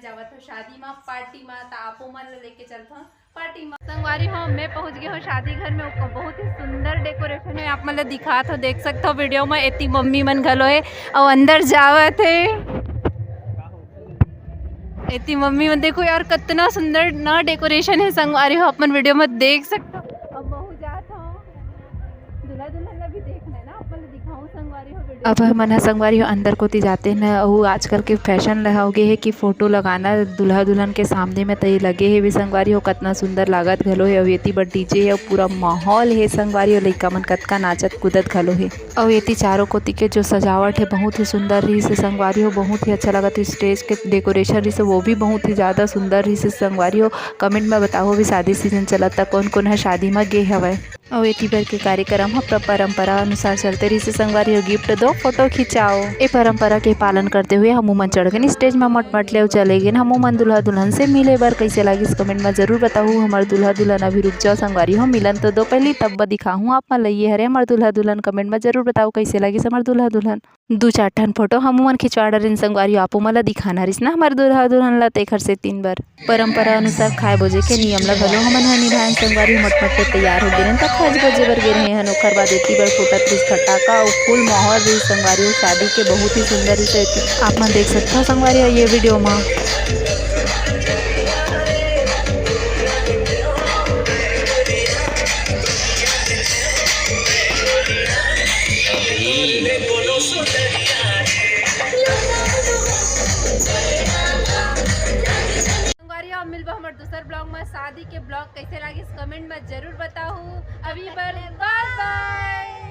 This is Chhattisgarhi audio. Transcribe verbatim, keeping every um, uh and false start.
जावत हो शादी मा, पार्टी मा, त आपो मन ल लेके चलथो पार्टी मा। संगवारी हो, मैं पहुंच गए हो शादी घर में। ओकर बहुत ही सुंदर डेकोरेशन है, आप मन ल दिखात हो, देख सकत हो वीडियो में। एती मम्मी मन घलो है और अंदर जावत है। एती मम्मी मन देखो यार, कितना सुंदर ना डेकोरेशन है संगवारी हो, अपन वीडियो में देख सकत हो। अब बहू जात हो, दूल्हा दुल्हन ला भी देखना है ना, अपन ला दिखाऊं संगवारी हो वीडियो। अब हमन ह संगवारी हो अंदर कोती जाते न, अउ आजकल के फैशन ल हो गे हे कि फोटो लगाना दूल्हा दुल्हन के सामने में, त ये लगे हे भी संगवारी हो, कितना सुंदर लागत घलो हे। अउ एती बर डीजे हे, अउ पूरा माहौल हे संगवारी हो, लइका मन कतका नाचत कूदत घलो हे। अउ एती चारों कोती के जो सजावट हे बहुत ही सुंदर रहिस हे संगवारी हो, बहुत ही अच्छा लगत हे। स्टेज के डेकोरेशन रहिस हे वो भी बहुत ही ज्यादा सुंदर रहिस हे संगवारी हो। कमेंट में बताओ अभी शादी सीजन चलत त कौन कौन ह शादी म गे हवय। अउ एती बर के कार्यक्रम ह प्र-, परंपरा अनुसार चलते रहिस हे संगवारी हो। गिफ्ट दो, फोटो खिंचाओ। ए परंपरा के पालन करते हुए हमू मन चढ़ गेन स्टेज म मटमट ले अउ चले गेन हमू मन दूल्हा दुल्हन से मिले बर। कइसे लागिस कमेंट म जरूर बताहू। हमर दूल्हा दुल्हन अभी रुक जाओ संगवारी हो, मिलन तो दो पहली, तब ब दिखाहूँ आप मन ल। ये हरे हमर दूल्हा दुल्हन, कमेंट म जरूर बताओ कइसे लागिस हमर दूल्हा दुल्हन। दू चार ठन फोटो हमू मन खिंचवा डरेन संगवारी हो, आपो मन ल दिखाना रहिस ना हमर दूल्हा दुल्हन ल, तेखर सेती बर परंपरा अनुसार खाए बोजे के नियम ल घलो हमन ह निभाएन संगवारी हो। मटमट के तैयार हो गेन त खाए बोजे बर गे रहे हन। ओखर बाद एती बर फूटत रहिस फटाका अउ फुल माहौल रहिस संगवारी हो। शादी के बहुत ही सुंदर रहिस। आप मन देख सकत हो संगवारी हो ये वीडियो म। संगवारी हो, अब मिलबो हमर दूसर ब्लॉग में। शादी के ब्लॉग कैसे लागिस कमेंट में जरूर बताहू। अभी बर बाय बाय।